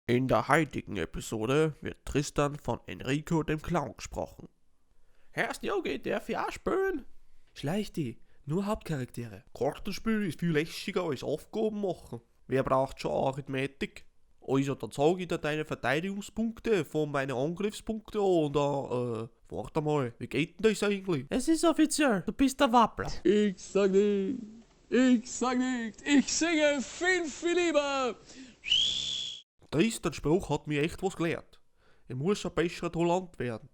In der heutigen Episode wird Tristan von Enrico dem Clown gesprochen. Herrst Yogi, darf ich auch spielen? Schleich die, nur Hauptcharaktere. Kartenspiel ist viel lässiger als Aufgaben machen. Wer braucht schon Arithmetik? Also, dann sag ich dir deine Verteidigungspunkte von meinen Angriffspunkten und dann, warte mal, wie geht denn das eigentlich? Es ist offiziell, du bist der Wappler. Ich sag nicht, ich sag nicht, ich singe viel, viel lieber. Tristans Spruch hat mir echt was gelehrt. Ich muss ein besserer Tolant werden.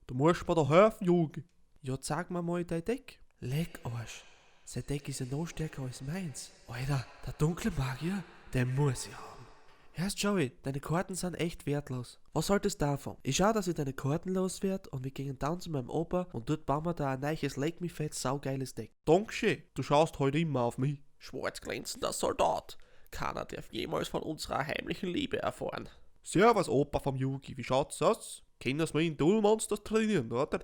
Du musst mir da helfen, Jugi. Ja, zeig mir mal dein Deck. Leck Arsch. Sein Deck ist ja noch stärker als meins. Alter, der dunkle Magier, den muss ich haben. Erst Joey, deine Karten sind echt wertlos. Was haltest du davon? Ich schau, dass ich deine Karten loswerde und wir gehen dann zu meinem Opa und dort bauen wir da ein neues Leck mich fett saugeiles Deck. Dankeschön, du schaust heute immer auf mich. Schwarz glänzender Soldat. Keiner darf jemals von unserer heimlichen Liebe erfahren. Servus, Opa vom Yugi, wie schaut's aus? Können Sie mir in Duel Monsters trainieren, oder?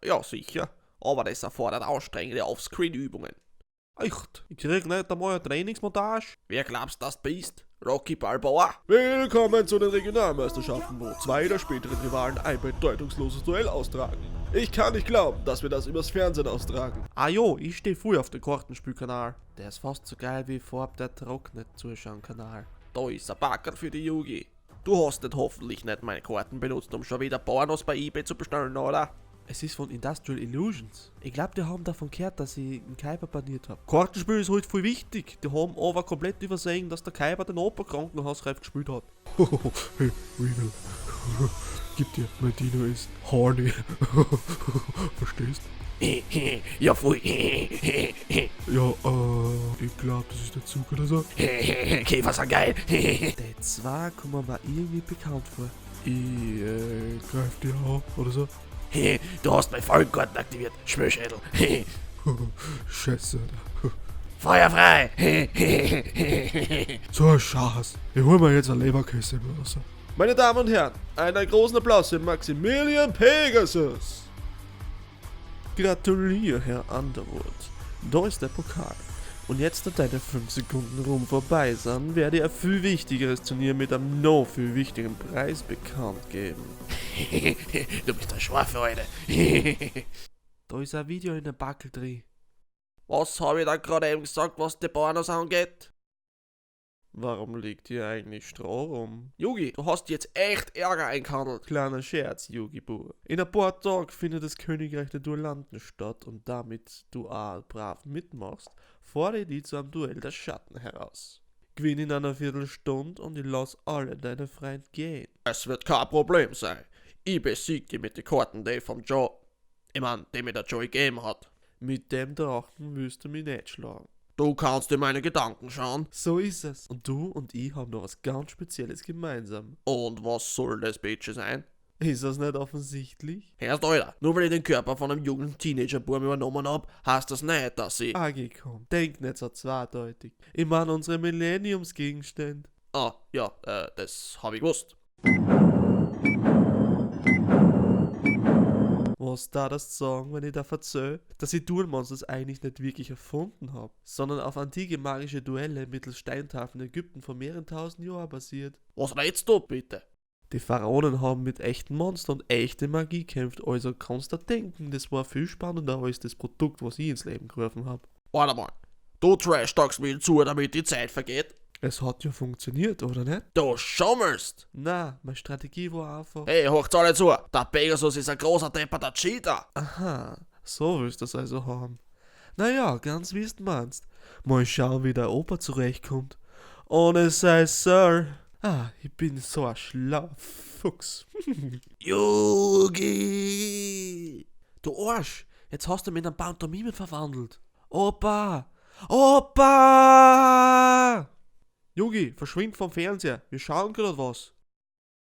Ja, sicher. Aber das erfordert anstrengende Offscreen-Übungen. Echt? Ich krieg nicht einmal eine Trainingsmontage? Wer glaubst, dass du bist? Rocky Balboa? Willkommen zu den Regionalmeisterschaften, wo zwei der späteren Rivalen ein bedeutungsloses Duell austragen. Ich kann nicht glauben, dass wir das übers Fernsehen austragen. Ah jo, ich steh früh auf dem Kartenspielkanal. Der ist fast so geil wie Farb der trocknet Zuschauen-Kanal. Da ist ein Backerl für die Yugi. Du hast nicht hoffentlich nicht meine Karten benutzt, um schon wieder Pornos bei eBay zu bestellen, oder? Es ist von Industrial Illusions. Ich glaub, die haben davon gehört, dass ich einen Kuiper baniert hab. Kartenspiel ist halt voll wichtig. Die haben aber komplett übersehen, dass der Kuiper den Opa krankenhausreif gespielt hat. Hey, Weevil. Gib dir, mein Dino ist horny. Verstehst? Ja, voll. Ja, ich glaub, das ist der Zug oder so. Käfer sind geil. Die zwei kommen mir irgendwie bekannt vor. Ich, greif dir an oder so. Du hast mein Fallenkarten aktiviert, Schmöschädel. Scheiße, Alter. Feuer frei! So ein Scheiß. Ich hol mir jetzt ein Leberkäse oder so. Meine Damen und Herren, einen großen Applaus für Maximilian Pegasus! Gratuliere, Herr Underwood. Da ist der Pokal. Und jetzt, da deine 5 Sekunden Ruhm vorbei sind, werde ich ein viel wichtigeres Turnier mit einem noch viel wichtigeren Preis bekannt geben. Du bist ein Schwafe, Alter. Da ist ein Video in der Backel drin. Was habe ich da gerade eben gesagt, was die Pornos angeht? Warum liegt hier eigentlich Stroh rum? Yugi, du hast jetzt echt Ärger eingehandelt. Kleiner Scherz, Yugi-Bub. In ein paar Tagen findet das Königreich der Duellanten statt und damit du auch brav mitmachst, fordere ich dich zu einem Duell der Schatten heraus. Gewinn in einer Viertelstunde und ich lass alle deine Freunde gehen. Es wird kein Problem sein. Ich besieg dich mit den Karten, die ich vom Joe. Ich mein, die mir der Joey gegeben hat. Mit dem Drachen wirst du mich nicht schlagen. Du kannst in meine Gedanken schauen. So ist es. Und du und ich haben noch was ganz Spezielles gemeinsam. Und was soll das bitte sein? Ist das nicht offensichtlich? Herr Alter, nur weil ich den Körper von einem jungen Teenager-Burm übernommen hab, heißt das nicht, dass ich... Agi, komm, denk nicht so zweideutig. Ich mein unsere Millenniumsgegenstände. Ah, ja, das hab ich gewusst. Was da das sagen, wenn ich da verzähl, dass ich Duel Monsters eigentlich nicht wirklich erfunden hab, sondern auf antike magische Duelle mittels Steintafeln Ägypten vor mehreren tausend Jahren basiert. Was redst du bitte? Die Pharaonen haben mit echten Monstern und echte Magie gekämpft, also kannst du denken, das war viel spannender als das Produkt, was ich ins Leben gerufen hab. Warte mal, du trash-talkst mir zu, damit die Zeit vergeht? Es hat ja funktioniert, oder nicht? Du schummelst! Na, meine Strategie war einfach... Hey, hört's alle zu! Der Pegasus ist ein großer depperter Cheater! Aha, so willst du das also haben. Naja, ganz wie du meinst. Mal schauen, wie der Opa zurechtkommt. Ohne sei Sir. Ah, ich bin so ein schlauer Fuchs. Yugi! Du Arsch! Jetzt hast du mich in einen Pantomimen verwandelt. Opa! Opa! Yugi, verschwind vom Fernseher. Wir schauen grad was.